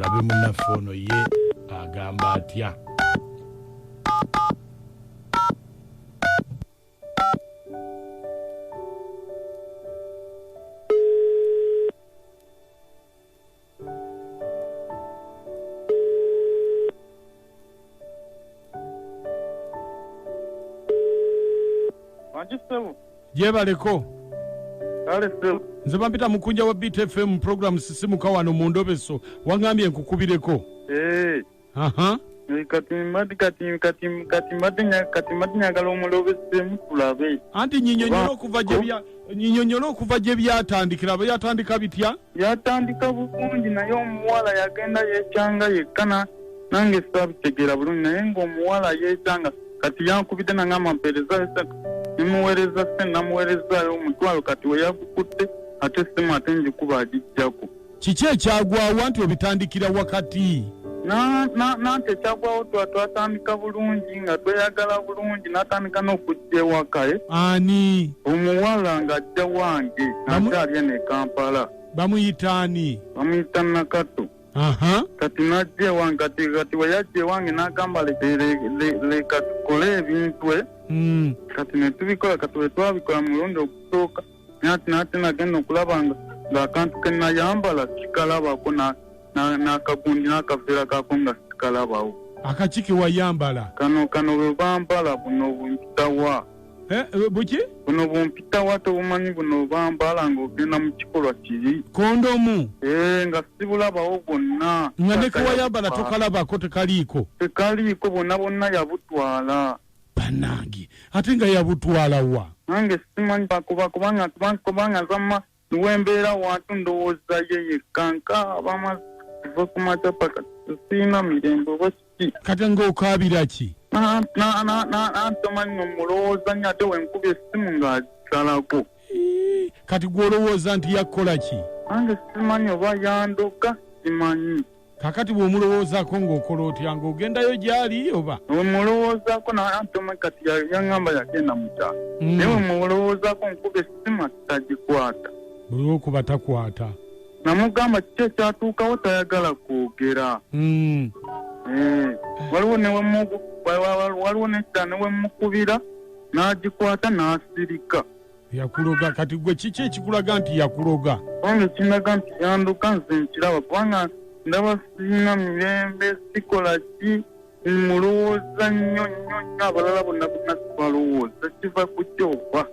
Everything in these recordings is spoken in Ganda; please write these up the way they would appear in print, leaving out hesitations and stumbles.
Tulabe munnaffe ono ye agamba atya. Wangi ssebo. Gyebaleko. Kale ssebo. Nze bampita Mukunja wa Beat FM program Sisimuka wano mu Ndobeso. Wangambye nkukubireko. Eh. Aha. Kati mbadde kati kati kati mbadde kati mbadde njagala omulobesemu tulabe. Anti nyinyonyola okuva gye bya nyinyonyola okuva gye byatandikira byatandika bitya? Byatandika bulungi naye omuwala yagenda yekyanga yekka na nange saabitegeera bulungi naye ng'omuwala yekyanga kati yankubidde nangamba mpeereza nemuweereza se namuweerezaayo omutwalo kati we yagukutte ate essimu ate ngikuba agijjako. Kiki ekyagwawo anti obitandikira wakati? Nanti ekyagwawo twatandika bulungi nga tweyagala bulungi natandika n'okujja ewaka eh? Ani? Omuwala ng'ajja wange ng'akyali eno e Kampala. Bamuyita ani? Bamuyita Nakato. Aha. Kati n'ajja ewange kati kati we yajja ewange n'agamba leka tukole ebintu eh? Kati ne tubikola kati we twabikola mu mulundi ogusooka nati nate nagenda okulaba nga ng'akantu ke nayambala sikalabako n'akagundi n'akaveera kaako nga sikalabawo. Akaki ke wayambala? Kano kano bwe bambala buno bumpitawa. Eh, eh, buki? Buno bumpitawa tobumanyi buno bambala ng'ogenda mu kikolwa kiri. Kondomu? Eh, nga sibulabawo bwonna. Nga ne ke wayambala tokalabako tekaliiko? Tekaliiko bwonna bwonna yabutwala. Banange ate nga yabutwala wa? Nange simanyi kuba kubanga kubanga nzama niwembeera wantu ndowooza ye yekka nkaaba amazzi kuva ku makya paka sirina mirembe oba kiki. Kati ng'okaabira ki? Antomanyi nomulowooza nnyo ate wenkuba essimu ng'agisalako. Kati gwe olowooza nti yakkola ki? Nange simanyi oba yandoga simanyi. Kakati bw'omulowoozaako ng'okola otya ng'ogendayo gy'ali oba? Bwemulowoozaako naye kati yaŋŋamba yagenda mu kyalo hmm. naye bwemulowoozaako nkuba essimu tagikwata. Buli lwokuba takwata. Namugamba kiki ekyatuukawo tayagala kwogera. Hmm. Eh, waliwo waliwo nekira newemukubira n'agikwata n'asirika. Yakuloga kati gwe kiki ekikulaga nti yakuloga? Kubanga ekindaga nti yandoga nze nkiraba kubanga ndaba sirina mirembe sikola ki mulowooza nnyo nnyo nnyo abalala bonna bonna sibalowooza kiva ku ki oba?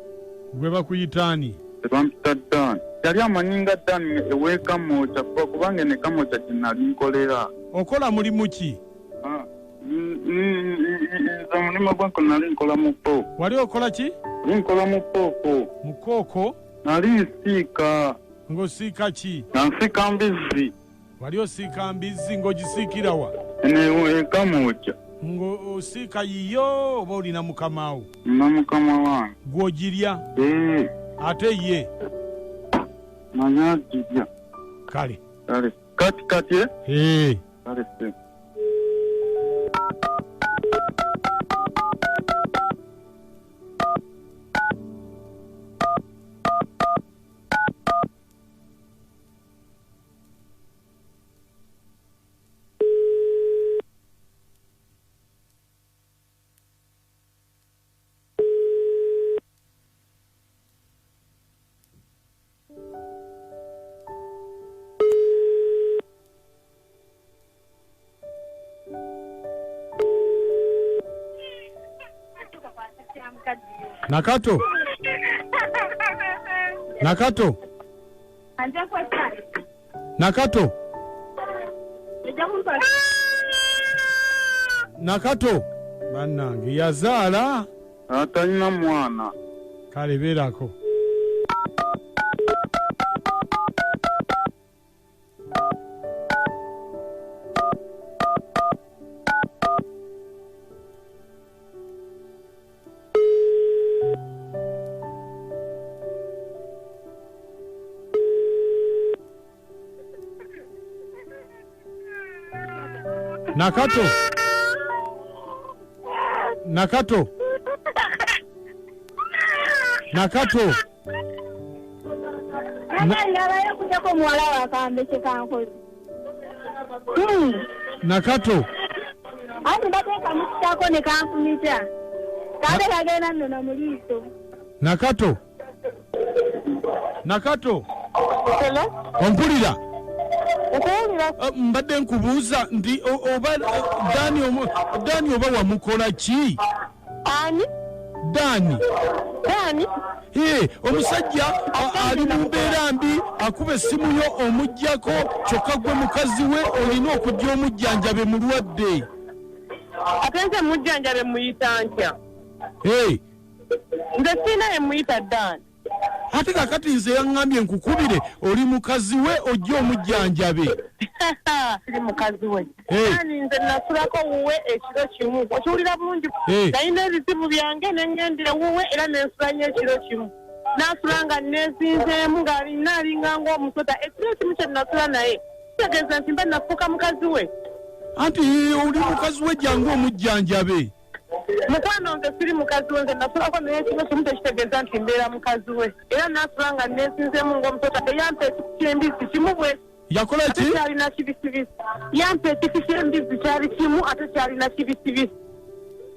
Gwe bakuyita ani? Tebampita Dan. Yali amanyi nga Dan ew'e Kamwokya kuba kubanga eno e Kamwokya gye nali nkolera. Okola mulimu ki? Ah, nze omulimu gwange nali nkola mu pooko. Wali okola ki? Nali nkola mu pooko. Mu kooko? Nali nsiika. Ng'osiika ki? Nga nsiika mbizzi. Wali osiika mbizzi ng'ogisiikira wa? Eno e Kamwokya. Ng'osiika yiyo oba olina mukama wo? Nina mukama wange. Gw'ogirya? Ee. Ate ye? Naye agirya. Kale. Kale. Kati kati eh? Ee. Kale ssebo. Nakato. Nakato. Nakato. Nakato. Bannange yazaala. Atalina mwana. Kale beerako. Nakato. Nakato. Nakato. Nabayo okujjako omuwala wakambe kyekankoze. Nakato. Anti mbadde kamusitako ne kanfumita. Kade kagenda nno na mu liiso. Nakato. Nakato. Hello? Ompulira? Nkuwulira. Mbadde nkubuuza nti oba Dani oba wamukola ki? Ani? Dani. Dani? Omusajja ali mu mbeera mbi, akuba essimu yo omuggyako, kyokka gwe mukazi we olina okujja omujjanjabe mulwadde. Ate nze mujjanjabe muyita ntya? Nze sirina ye muyita Dani. Ate kaakati nze yaŋŋambye nkukubire oli mukazi we ojje omujjanjabe. Siri mukazi we. Dani nze nasulako wuwe ekiro kimu. Okiwulira bulungi? Nalina ebizibu byange ne ŋŋendera wuwe era ne nsula nnyo ekiro kimu. Nasula nga neezinzeemu ng'alina alinga ng'omusota. Ekiro kimu kye nasula naye kitegeeza nti mba nafuuka mukazi we. Anti oli mukazi we jangu omujjanjabe. Mukwano nze siri mukazi we, nze nasulako naye ekiro kimu tekitegeeza nti mbeera mukazi we. Era nasula nga neezinzeemu ng'omusota. Eyampa ekifi ky'embizzi kimu bwe. Yakola ki? Ate kyalina kibisibisi. Yampa ekifi ky'embizzi kyali kimu ate kyalina kibisibisi.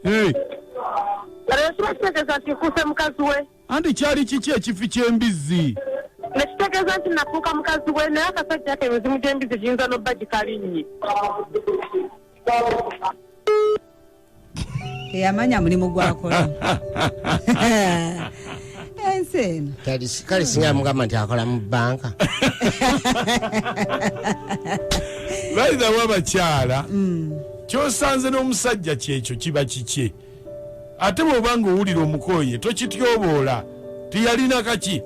Era kiba kitegeeza nti nfuuse mukazi we. Anti kyali kiki ekifi ky'embizzi? Nekitegeeza nti nafuuka mukazi we, naye akasajja ke emizimu gy'embizzi giyinza n'obba gikalinnye. Teyamanya mulimu gwakola. Ensi eno. Kale singa mugamba nti akola mu bbanka. Balirawo abakyala, ky'osanze n'omusajja kyekyo kiba kikye. Ate bw'oba ng'owulira omukooye tokityoboola. Teyalina kaki,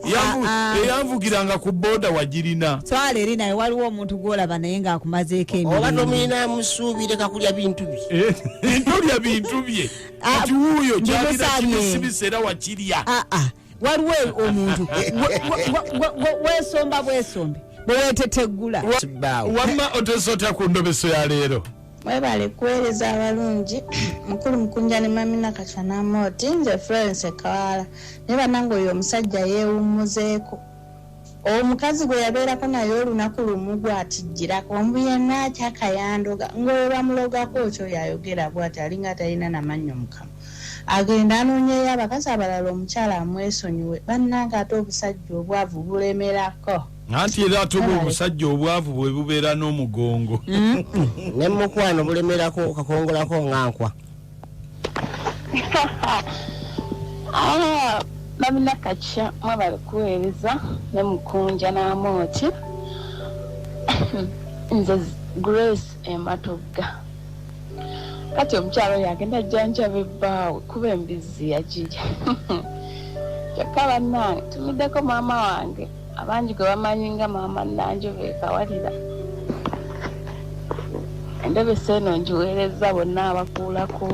eyanvugiranga ku booda wagirina. Twala eri naye waliwo omuntu gw'olaba naye ng'akumazeeko emirimu. Oba tomulina musuubire kakulya bintu bye. Tolya bintu bye. Kati wuuyo kyalina kibisibisi era wakirya. Waliwo omuntu weesomba bwesombe bwe weeteteggula. Wamma oteesa otya ku ndobeso ya leero? Mwebale kuweereza abalungi. Mukulu Mukunja ne Mami Nakatwa n'Amooti, nze Florence Kawala. Naye bannange oyo omusajja yeewummuzeeko. Omukazi gwe yabeerako naye olunaku lumu gw'atijjirako, ombu yenna akyakayandoga, ng'oyo bamulogako kyo yayogera bw'ati alinga talina na mannyo mu kamwa. Agenda anoonyeyo abakazi abalala omukyala amwesonyiwe. Bannange ate obusajja obwavu bulemerako. Anti era ate obwo obusajja obwavu bwe bubeera n'omugongo. Ne mukwano bulemerako okakongolako nga nkwa. Mami Nakatwa mwebale kuweereza ne Mukunja n'Amooti. Nze Grace Ematogga. Kati omukyala oyo agenda ajjanjaba ebbaawe kuba embizzi yagirya. Kyokka bannange tumiddeko maama wange abangi gwe bamanyi nga maama Nanjove Kawalira. Endobesa eno ngiweereza bonna abakuulako.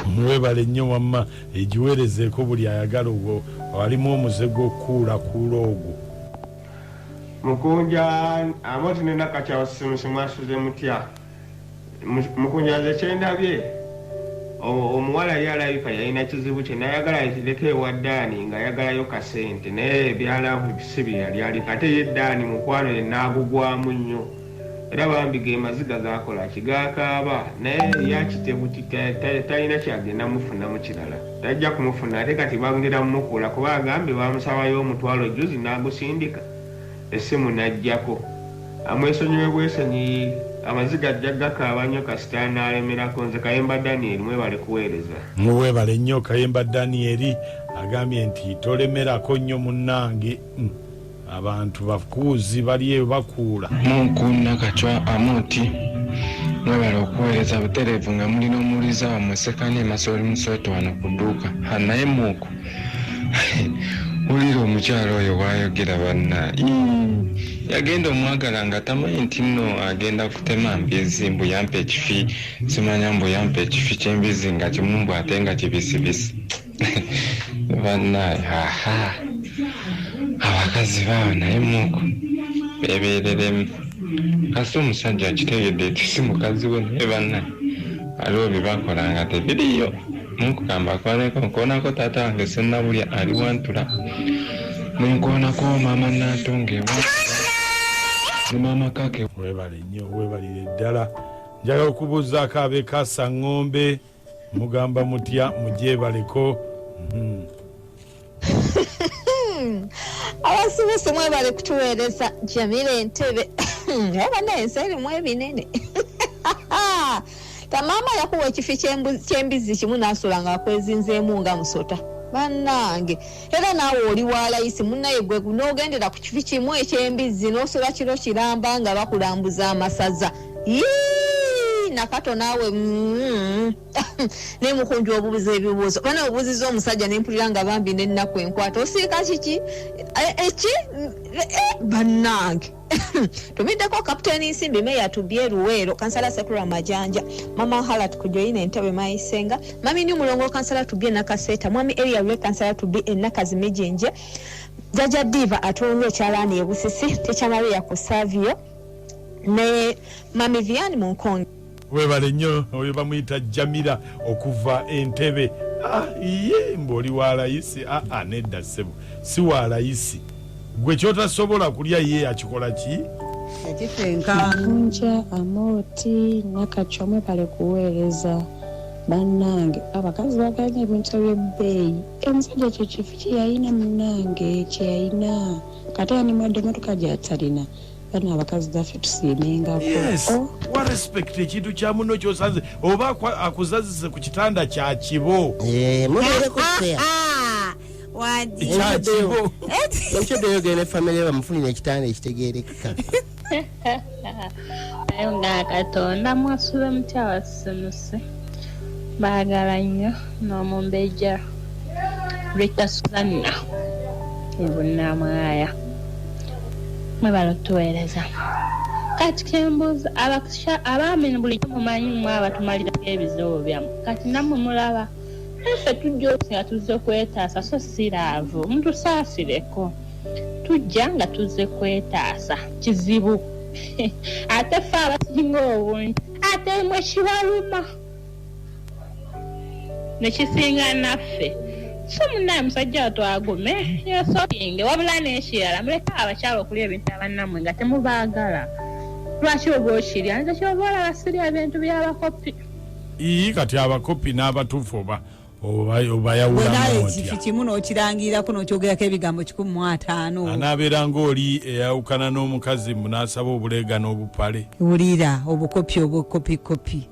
Mwebale nnyo wamma, egiweerezeeko buli ayagala ogwo alimu omuze gw'okukuulakuula ogwo. Mukunja Amooti ne Nakatwa wasimusi mwasuze mutya? Mukunja nze kyendabye omuwala ye alabika yalina kizibu kye n'ayagala kireke ewa Dani ng'ayagalayo kasente, naye ebyalaavu si bye yali aliko. Ate ye Dani mukwano ye n'agugwamu nnyo. Era bambi ge maziga gaakola ki gaakaaba, naye yakitebuti talina kyagenda mufunamu kirala, tajja kumufuna. Ate kati bongera mumukuula kuba agambye bamusabayo omutwalo jjuzi n'agusindika essimu n'aggyako. Amwesonyiwe bwesonyi, amaziga ajja gakaaba nnyo kasita n'alemerako. Nze Kayemba Daniel, mwebale kuweereza. Mwebale nnyo Kayemba Daniel, agambye nti tolemerako nnyo munnange. Abantu bakuuzi bali eyo bakuula. Munku Nakatwa Amooti mwebale okuweereza butereevu nga mulina omuwuliza wammwe Sekane Emasooli Musooto wano ku dduuka. Naye Munku wulira omukyala oyo bw'ayogera banna. Yagenda omwagala nga tamanyi nti nno agenda kutema mbizzi, mbu yampa ekifi, simanya mbu yampa ekifi ky'embizzi nga kimu mbu ate nga kibisibisi. Bannaye aha abakazi baawe naye Munku beebeereremu. Kasi omusajja akitegedde nti si mukazi we, naye bannaye waliwo bye bakola nga tebiriiyo. Munku kamba akooneko, nkoonako taata wange Sennabulya ali wantula, nenkoonako maama Nantongo ewa Ne maama kake. Webale nnyo, webalire ddala. Njagala okubuuzaako ab'e Ŋŋombe, mugamba mutya? Mugyebaleko. Abasubusi mwebale kutuweereza. Jamira Entebe oba naye ensi erimu ebinene. Tamaama yakuwa ekifi ky'embizzi kimu n'asula nga akwezinzeemu nga musota. Bannange, era naawe oli wa layisi munnaye, gwe n'ogendera ku kifi kimu eky'embizzi n'osula kiro kiramba nga bakulambuza amasaza. Yii, nakato naawe naye mukunja obuuza ebibuuzo bana obuuziza omusajja nempulira nga bambi n'ennaku enkwata osiika kiki eki bannange. Tumiddeko Kapiteeni Nsimbi, Meya Tubye Luweero, Kansala Sekula Majanja, Mama Halat Kujoyina Entebe Mayisenga, Mami New Mulongo, Kansala Tubye Nakaseeta, Mwami Eria Lwe, Kansala Tubye Enakazi Mijenje, Jaja Diva atunga ekyalaani e Busisi, Teacher Maria ku Savio ne Mami Vian mu Nkonge. Webale nnyo. Oyo bamuyita Jamira okuva Entebe. Ah, ye mbu oli wa layisi. Aa, nedda ssebo, si wa layisi. Gwe kyotasobola kulya ye akikola ki? Yakifenka. Nkunja, Amooti, Nakacwa, mwebale kuweereza. Bannange, abakazi baganye ebintu ebyebbeeyi. Omusajja ekyo kifi kyeyayina munnange, kyeyayina kate yanimwadde emotoka gyatalina. Bana abakazi zaffe tusiimengako. Yes. Oh. Wa respect ekintu kya muno kyosanze oba akuzazise ku kitanda kya kibo. Mubeereko fair. Wadi. Kya kibo. Omukyoddeyo genda ne famire bamufunire ekitanda ekitegeerekeka. Naye nga Katonda, mwasula mutya abasimusi? Baagala nnyo n'omumbejja Rita Susanna ebunamwaya, mwebala otuweereza. Kati kyembuuza, abaami bulijjo mumanyi mmwe abatumalirako ebizibu byammwe, kati nammwe mulaba naffe tujja nga tuzze kwetaasa, so si love. Mutusaasireko, tujja nga tuzze kwetaasa kizibu, ate ffe abasinga obungi, ate mwe kibaluma nekisinga naffe. So munnaye musajja watwagume yesokinge. Wabula n'ekirala, muleke abakyala okulya ebintu abannammwe nga temubaagala. Lwaki oba okirya? Nze kyoba olaba sirya ebintu by'abakopi. Ii, kati abakopi n'abatuufu oba Bwenaye obayawulamu ekifi otya? kimu n'okirangirirako n'okyogerako ebigambo 150. Anaabeera ng'oli eyawukana n'omukazi mbu n'asaba obuleega n'obupale. Wulira obukopi, obukopikopi.